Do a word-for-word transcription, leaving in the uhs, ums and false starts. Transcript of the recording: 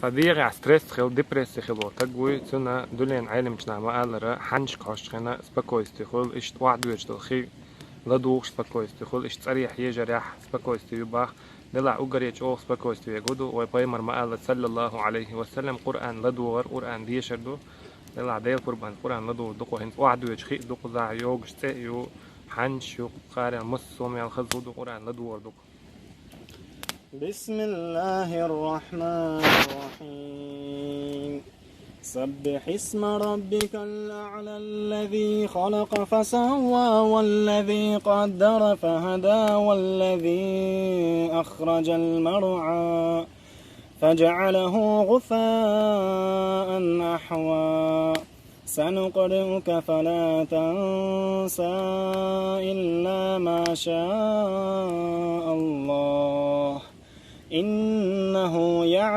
Ткъа дегӀехь стресс хилла, депресси хилла стаг вуй, цунна дуьненан Ӏеламнаха ма-аллара, хьаннашка хьожучу хенахь спокойствие хуьлу, иштта охьадоьдуш долу хи ладугӀуш спокойствие хуьлу, иштта цӀарехь, ежарехь спокойствие ю боху. Делахь уггаре чӀогӀа спокойствие гу ду, вай пайхамар ма-аллара, саллаллаху Ӏалайхи ва саллам, Къуръан ладогӀар, Къуръан дешар ду. Делахь Делан пурбанца Къуръан ладогӀар ду-кх, хӀинца охьадоьдуш хи а ду-кх, зӀе йогуш цӀе а ю, хьаннаш ю-кх, кхарел массо а мел хаза ду, Къуръан ладогӀар ду-кх. بسم الله الرحمن الرحيم. سبح اسم ربك الأعلى الذي خلق فسوى والذي قدر فهدى والذي أخرج المرعى فجعله غثاء أحوى. سنقرئك فلا تنسى إلا ما شاء الله. إنه يعلم